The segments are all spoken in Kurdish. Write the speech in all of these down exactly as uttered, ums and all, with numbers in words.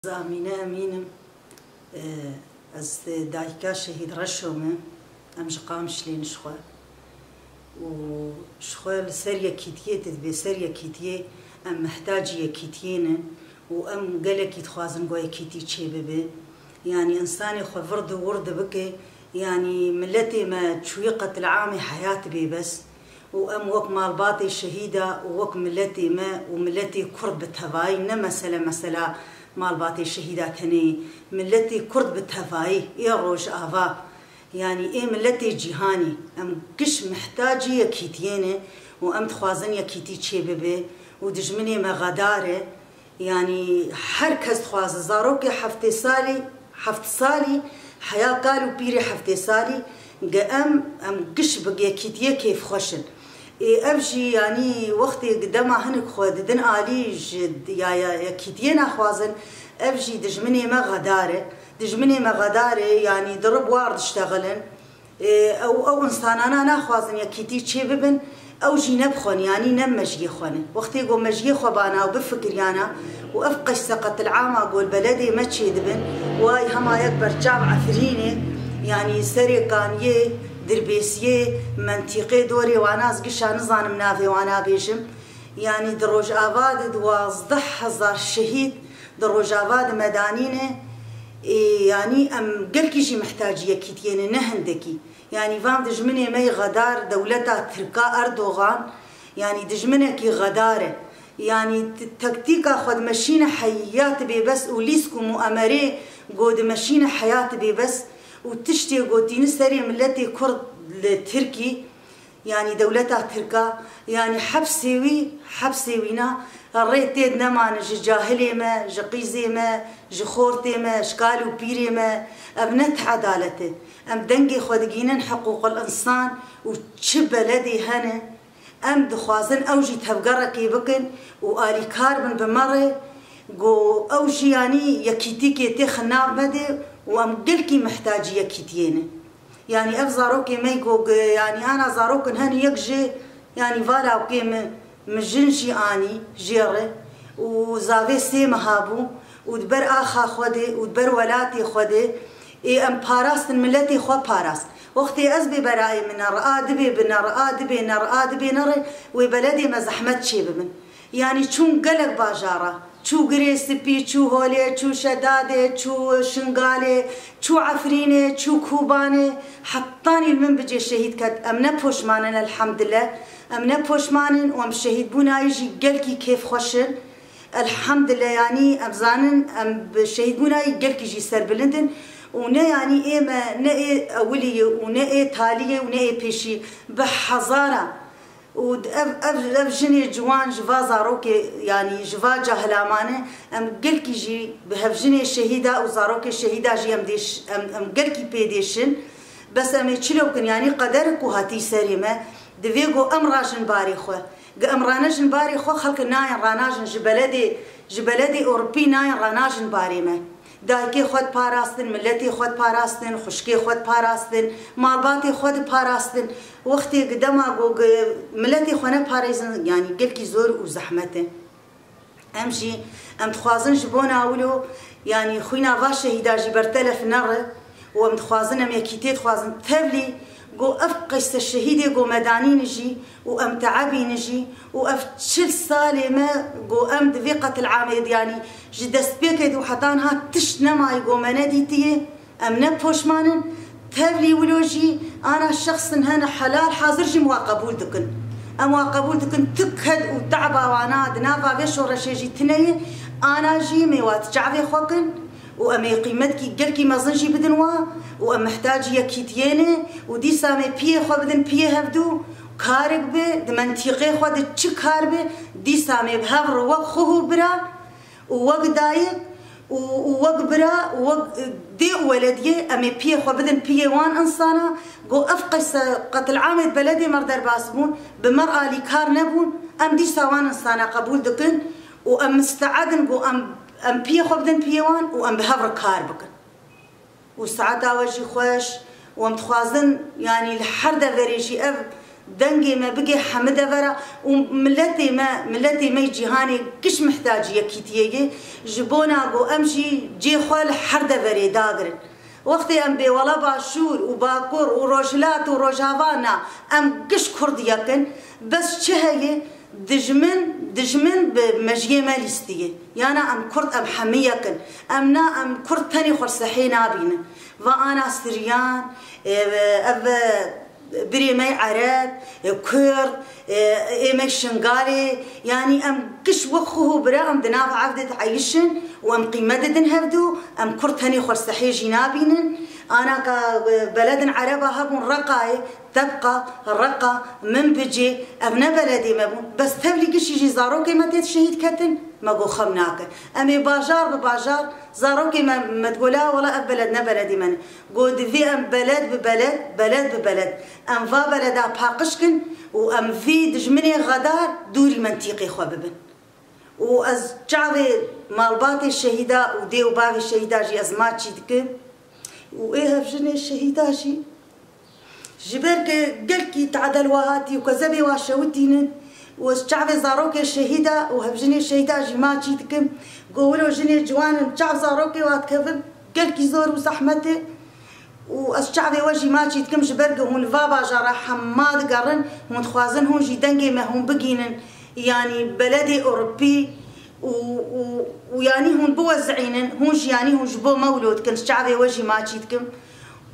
Amîne Emîn im. Ez dayika Şehîd Reşo me. Em ji Qamişlê in ji xwe. Û ji xwe li ser yekîtiyê dibe, ser yekîtiyê em mihtacî yekîtiyê ne û em gelekî dixwazin ku yekîtî çêbibe. Yanî însanê xwe vir di wir dibike, yanî miletê me çûyî qetil'amê heyat bê bes. Û em wek malbatê şehîda û wek miletê me û miletê Kurd bi tevayî, ne mesele mesela malbatê şehîda tenê yî, miletê Kurd bi tevayî ê Rojava, yanî ê miletê cîhanî, em giş mihtacî yekîtiyê ne û em dixwazin yekîtî çêbibe û dijminê me xedar e. Yanî her kes dixwaze, zarokê heftê salî, heft salî, heya kal û pîrê heftê salî, ge em, em giş bi yekîtiyê kêfxweş in. Ê ev jî, yanî wextê dema hinek xwe didin alî ji ya, ya yekîtiyê naxwazin, ev jî dijminê me xedar e. Dijminê me xedar e, yanî dirib war diştexilin. Ê, ew, ew însanana naxwazin yekîtî çêbibin, ew jî ne bi xwe ne, yanî ne mejiyê xwe ne. Wextê ku mejiyê xwe bana û bifikiryana û ev qeyse qetil'ama ku li beledê me çêdibin, way hema yek berçav Efrînê, yanî Serê Kaniyê, Dirbêsiyê, mentîqê dorê wana, ez gişa nizanim navê wana bêjim. Yanî di Rojava de duwazdeh hezar şehîd di Rojava de me danîne. Ê, yanî em gelkî jî mihtacî yekîtiyê ne, ne hindekî. Yanî van dijminê me yê xedar dewleta Tirka Erdogan, yanî dijminekî xedar e. Yanî t-, taktîka xwe dimeşîne heyat bê bes û lîsk û muemerê ku dimeşîne heyat bê bes û tiştê gotîni serê miletê Kurd li Tirkî, yanî dewleta Tirka, yanî hepsê wî, hepsê wîna rê tê nemane ji cahilê me, ji qîzê me, ji xortê me, ji kal û pîrê me. Ev ne ti edalet e. Em dengê xwe digînin hiqûqil însan û çi beledê hene, em dixwazin ew jî tevgerekê bikin û alîkar bin bi me re, ku ew jî yanî yekîtîkê têxin nav me de û em gelkî mihtacî yekîtiyê ne. Yanî ev zarokê me ku, yanî ana zarokin hene, yek jê, yanî va lawkê min, min jin jî anî jê re û zavê sê meha bû û di ber axa xwe de û di ber welatê xwe de ê em parastin, miletê xwe parast. Wextê ez bê berayê min nere, a dibê binere, a dibê nere, a dibê nere, wê beledê me zehmet çêbibin. Yanî çûn gelek bajara, çû Girê Spî, çû Holê, çû Şedadê, çû Şingalê, çû Efrînê, çû Kobanê, hetanî li min bicê şehîd ket. Em ne poşman in, elhemdileh. Em ne poşman in û em şehîdbûnayî jî gelkî kêfxweş in. Elhemdileh, yanî em zanin, em bi şehîdbûnayî gelkî jî serbilind in û ne, yanî ê me ne ê ewilî ye û ne ê talî ye û ne ê pêşî, bi hezara. Û ev, ev, ev jinê ciwan ji va zarokê, yanî ji va cahilamane, em gelkî jî bi hevjinê şehîda û zarokê şehîda jî em dêş-, em, em gelkî pê dêşin. Bes em ê çilo bikin, yanî qeder ku hatî serê me, divê ku em rajin barê xwe. Ge em ranejin barê xwe, xelk nayên ranajin ji beledê, ji beledê Ewropî nayên ranajin barê me. Dayikê xwe diparastin, miletê xwe diparastin, xwişkê xwe diparastin, malbatê xwe diparastin. Wextê gi dema ku gi miletê xwe neparêzin, yanî gelkî zor û zehmet e. Em jî, em dixwazin ji bona wilo, yanî xwîna va şehîda jî bertelef nere û em dixwazin, em yekîtiyê dixwazin. Tevlî ku ev qeyse şehîdê ku me danîne jî û em teebîne jî û ev çil salê me ku em di vê qetil'amê de, yanî ji destpêkê de û heta niha tişt nemayî ku me nedîtiye, em ne poşman in. Tevlî wilo jî ana şexsin hene helal hazir jî em wa qebûl dikin. Em wa qebûl dikin, tu ked û te'ba wana di nava vê şoreşê jî tune ye, ana jî em ê wa di çavê xwe kin. Û em ê qîmetkî gelkî mezin jî bidin wa û em mihtacî yekîtiyê ne û dîsa em ê piyê xwe bidin piyê hevdû, karek bi, di mentîqê xwe de çi kar bi, dîsa em ê bi hev re wek xwe û bira û wek dayik û, û wek bira û wek, e, dê û welediyê, em ê piyê xwe bidin piyê wan insana. Go ev qeyse qetil'amê di beledê me re derbas bûn, bi me re alîkar nebûn, em dîsa wan insana qebûl dikin û em miste'ed in go em, em piyê xwe bidin piyê wan û em bi hev re kar bikin. Û saeta we jî xweş û em dixwazin, yanî li her deverê jî ev Dengê me bigê hemî devera û miletê me, miletê me yê cîhanê giş mihtacî yekîtiyê ye. Ji bona ku em jî cê xwe li her deverê dagirin. Wextê em bê wela Başûr û Bakur û Rojhilat û Rojava na, em giş Kurd yek in. Bes çi heye? Dijmin, dijmin bi mejiyê me lîstiye. Yana em Kurd, em hemî yek in. Em na, em Kurd tenê xwe li sehê nabînin. Va ana Siryan, e, ev, e, birê me yê Ereb, e, Kurd, e, ê me Şingalê, yanî em giş wek xwe û bira em di nav hev de dieyişin û em qîmet didin hevdû, em Kurd tenê xwe li sehê jî nabînin. Ana ka, e, beledin Ereba hebûn Reqayê, Tebqa, Reqa, Minbicê, ev ne beledê me bûn. Bes tevlî gişî jî zarokê me tê şehîd ketin, me got xem nake. Em ê bajar bi bajar, zarokê me, me digot la wela ev beled ne beledê me ne. Got divê em beled bi beled, beled bi beled, em va beleda paqij kin û em vî dijminê xedar dûrî mentîqê xwe bibin. Û ez çavê malbatê şehîda û dê û bavê şehîda jî ez maçî dikim û ê hevjinê şehîda jî ji ber ke gelkî tadel wa hatî û kezebê wa şewitînin û ez çavê zarokê şehîda û hevjinê şehîda jî maçî dikim. Go wilo jinê ciwan in, çav zarokê wa dikevin, gelkî zor û zehmet e. Û ez çavê we jî maçî dikim, ji ber ku hûn li va bajara hema digerin, hûn dixwazin hûn jî dengê me hûn bigînin, yanî beledê Ewropî û, û, û yanî hûn biwezînin, hûn jî yanî hûn ji bo me wilo dikin, ez çavê we jî maçî dikim.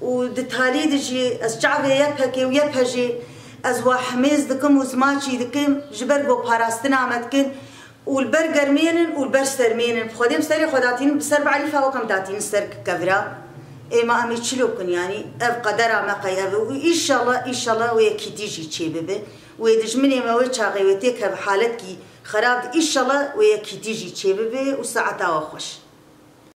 Û di talî de jî ez çavê YPG'ê û YPJ'ê ez wa hemêz dikim û ez maçî dikim, ji ber ku parastina me dikin. Û li ber germiyê nin û li ber sermiyê nin. Bi Xwedê em serê xwe datînin, bi ser bi Elîfa wek em datînin ser kevira. Ê ma em ê çilo bikin, yanî ev qedera me qey ev e. Û înşallah, înşallah wê yekîtî jî çêbibe. Wê dijminê me wê çaxê wê têkeve haletkî xerab de. Înşallah wê yekîtî jî çêbibe û saeta we xweş.